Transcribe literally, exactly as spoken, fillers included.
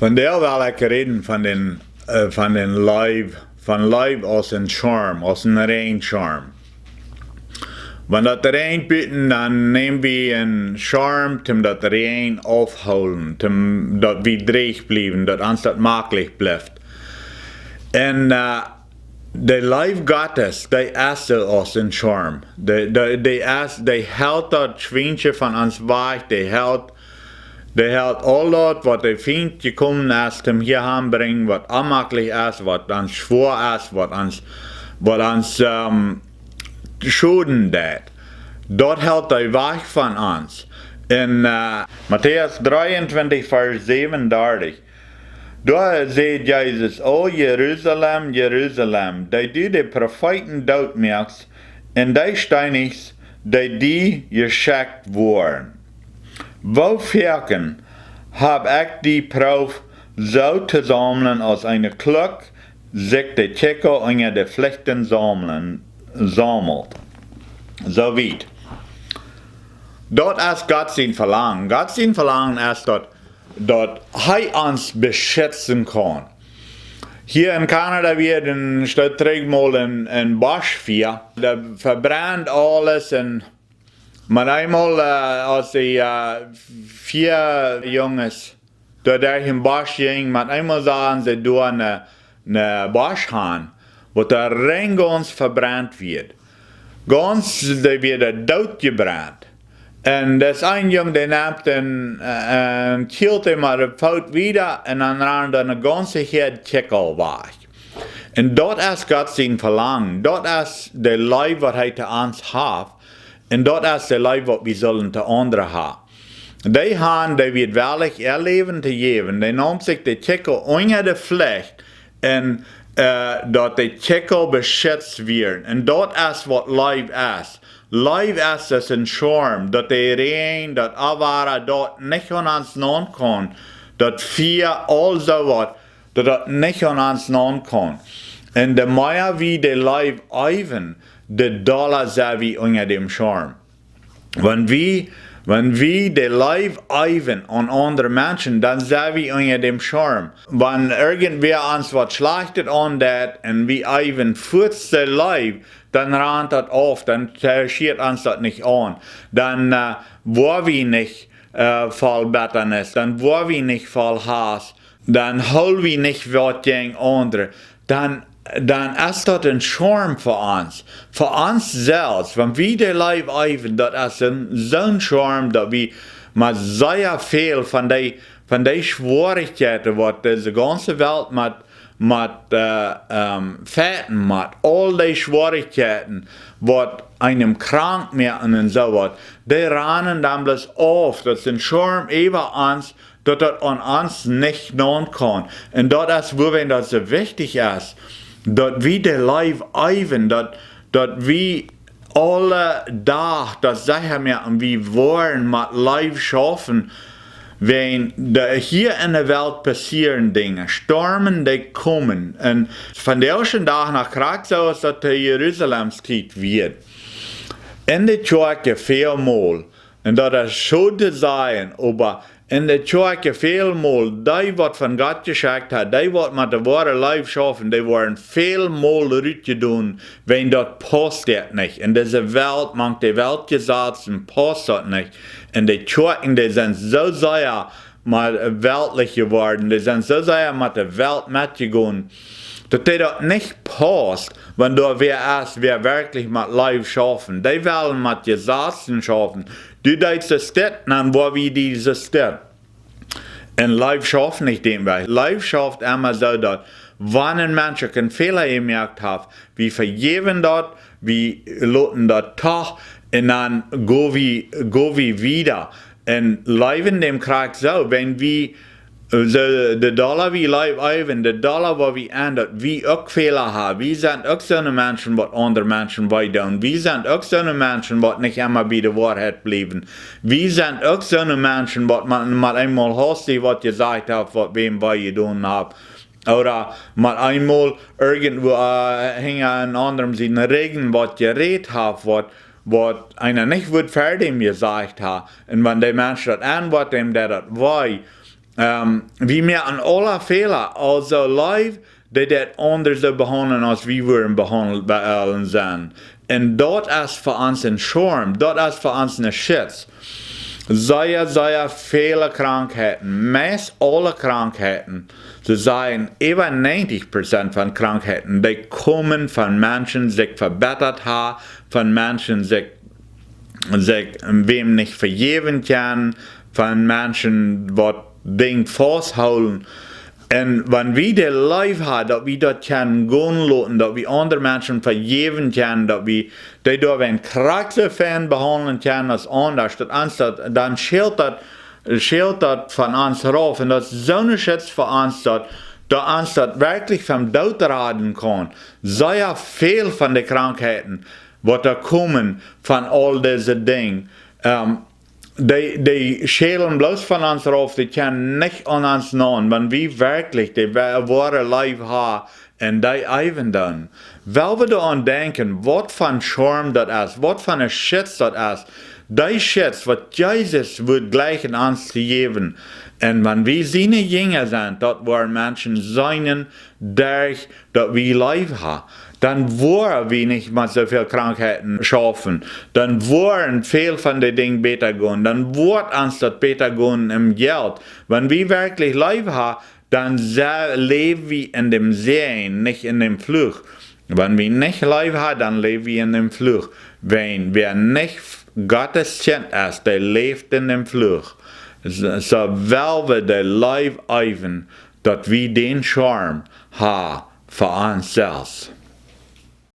Vondoag well ekj räden von dän, äh, von dän Leew, von Leew aus een Schirm, aus een Räajenschirm. Wan daut räajent buten, dan näm wie een Schirm, om daut Räajen aufhoolen, om daut wie dreech bliewen, daut ons daut maklich blift. Un, äh, de Leew Gottes, dee es soo aus een Schirm. Dee, dee, dee es, dee helt daut Schwienche von ons wajch, dee helt, dee helt aul daut, waut de Fient jekomen es, om hia han brinjen, waut onmaklich es, waut ons schwoa es, waut ons, waut ons, ähm, schoden deit. Daut helt dee wajch von ons. En, äh, Matäus dreeuntwintich, Varsch säwenundartich, doa sajcht Jesus: "O Jerusalem, Jerusalem, dee du de Profeeten doot moakst un dee steenichst, dee die jeschekjt woaren. Woo foaken hab ekj die jeproowt, soo to saumlen, aus eene Kluck sikj de Kjikjel unja de Flichten saumlen, saumelt." Soo wiet. Daut es Gott sien Velangen. Gott sien Velangen es daut, daut hee ons beschitzen kaun. Hia en Kanada wia een Stoot trigj mol een, een Boschfia. Daut vebrent aules un, mau eemol, äh, aus dee, äh, vea Junges doa derch dän Bosch jinjen, mau eemol sagen see doa een, een Boschhan, waut doa rein gaunz vebrent wia. Gaunz, dee wia doot jebrent. Un daut es een Jung, dee nemt een, äh, een Kjelt, dee mau de Foot wieda un dan rand doa een gaunze Häad Kjikjel wajch. Un daut es Gott sien Velangen. Daut es de Leew, waut hee to ons haft. Un daut es de Leew, waut wie sellen to aundre haben. Dee Hahn, dee wia wellich äa Läwen to jäwen, dee neem sikj de Kjikjel unja de Flicht un, äh, daut de Kjikjel beschitzt wieren. Un daut es, waut Leew es. Leew es aus een Schirm, daut de Räajen, daut Onwada, daut nich aun ons naun kaun, daut Fia, aul soo waut, daut daut nich aun ons naun kaun. Un de mea wie de Leew eewen, de dolla sent wie unja däm Schirm. Wan wie, wan wie de Leew eewen aun aundre Menschen, dan sent wie unja däm Schirm. Wan irjentwäa ons waut Schlajchtet aundeit un wie eewen fuaz de Leew, dan rant daut auf, dan, äh, schieet ons daut nich aun. Dan, äh, woa wie nich, äh, voll Bettanis, dan woa wie nich voll Hauss, dan hool wie nich waut jäajen aundre, dan, dan es daut een Schirm fa ons, fa ons selfst. Wan wie de Leew eewen, daut es een, soon Schirm, daut wie mau sea väl von dee, von dee Schwierichkjeiten, waut dise gaunze Welt met, met, äh, ähm, fechten mott, aul dee Schwierichkjeiten, waut eenem krank moaken un soo waut, dee ranen dan bloos auf. Daut es een Schirm äwa ons, daut daut aun ons nich naun kaun. Un daut es, wuarom daut soo wichtich es, daut wie de Leew eewen, daut, daut wie aule Dach daut secha moaken, wie woaren met Leew schaufen, wan de, hia en de Welt passieren Dinja, Stormen, dee komen. Un vondoag dän Dach noch krakjt soo aus daut to Jerusalems Tiet wia. En de Kjoakj väl mol, un daut es schod to sajen, oba en de Kjoakj väl mol, dee waut von Gott jeschekjt haft, dee waut met de woare Leew schaufen, dee woaren väl mol rutjedonen, wan daut pausst daut nich. En dise Welt, mank de Weltjesazen pausst daut nich. En de Kjoakjen, dee sent soo sea mau weltlich jeworden, dee sent soo sea met de Welt metjegonen, daut dee daut nich pausst, wan doa wäa es, wäa werkjlich met Leew schaufen. Dee wellen met Jesazen schaufen. Du deist daut nich, dan woa wie die daut nich. Un Leew schauft nich dän Wajch. Leew schauft emma soo, daut wan een Mensch een Fäla jemoakt haft, wie vejäwen daut, wie loten daut too, un dan go wie, go wie wieda. Un leewen däm krakjt soo, wan wie, äh, soo, de dolla wie Leew eewen, de dolla woa wie en, daut wie uk Fäla haben. Wie sent uk soone Menschen, waut aundre Menschen wee doonen. Wie sent uk soone Menschen, waut nich emma bie de Woarheit bliewen. Wie sent uk soone Menschen, waut mau, mau eemol hastich waut jesajcht haft, waut wäm wee jedonen haft. Ooda mau eemol irjentwua, äh, hinja een aundrem sienen Rigjen waut jerät haft, waut, waut eena nich wudd ver däm jesajcht haben. Un wan de Mensch daut enwoat, däm deit daut wee. Wie moaken aula Fäla, aulsoo Leew, dee deit aundre soo behaundlen aus wie wudden behaundelt wellen sennen. Un daut es fa ons een Schirm, daut es fa ons een Schutz. Sea, sea väle Krankheiten, meist aule Krankheiten, see sajen äwa näajentich Prozent von Krankheiten, dee komen von Menschen sikj vebittat haben, von Menschen sikj, sikj wäm nich vejäwen kjennen, von Menschen waut Dinj fausthoolen. Un wan wie de Leew haben, daut wie daut kjennen gonen loten, daut wie aundre Menschen vejäwen kjennen, daut wie dee doawäajen krakjt soo fein behaundlen kjennen aus aundasch, daut ons daut, dan schält daut, schält daut von ons rauf. Un daut es soon Schutz fa ons, daut, daut ons daut werkjlich vom Doot raden kaun. Sea väl von de Krankheiten, waut doa komen von aul dise Dinj, dee, dee schälen bloos von ons rauf, dee kjennen nich aun ons naun, wan wie werkjlich de wa-, woare Leew haben un dee äwen doonen. Well wie doaraun denkjen, waut von Schirm daut es, waut von een Schutz daut es, dee Schutz, waut Jesus wudd jlikjen ons to jäwen. Un wan wie siene Jinja sent, daut woaren Menschen seenen, derch daut wie Leew haben, dan woaren wie nich met soo väl Krankheiten schaufen. Dan woaren väl von de Dinj bäta gonen. Dan woat ons daut bäta gonen em Jelt. Wan wie werkjlich Leew haben, dan se-, läw wie en däm Säajen, nich en däm Fluch. Wan wie nich Leew haben, dan läw wie en däm Fluch. Wäajen wäa nich Gottes Kjint es, dee läft en däm Fluch. S-, soo well wie de Leew äwen, daut wie dän Schirm haben fa ons selfst.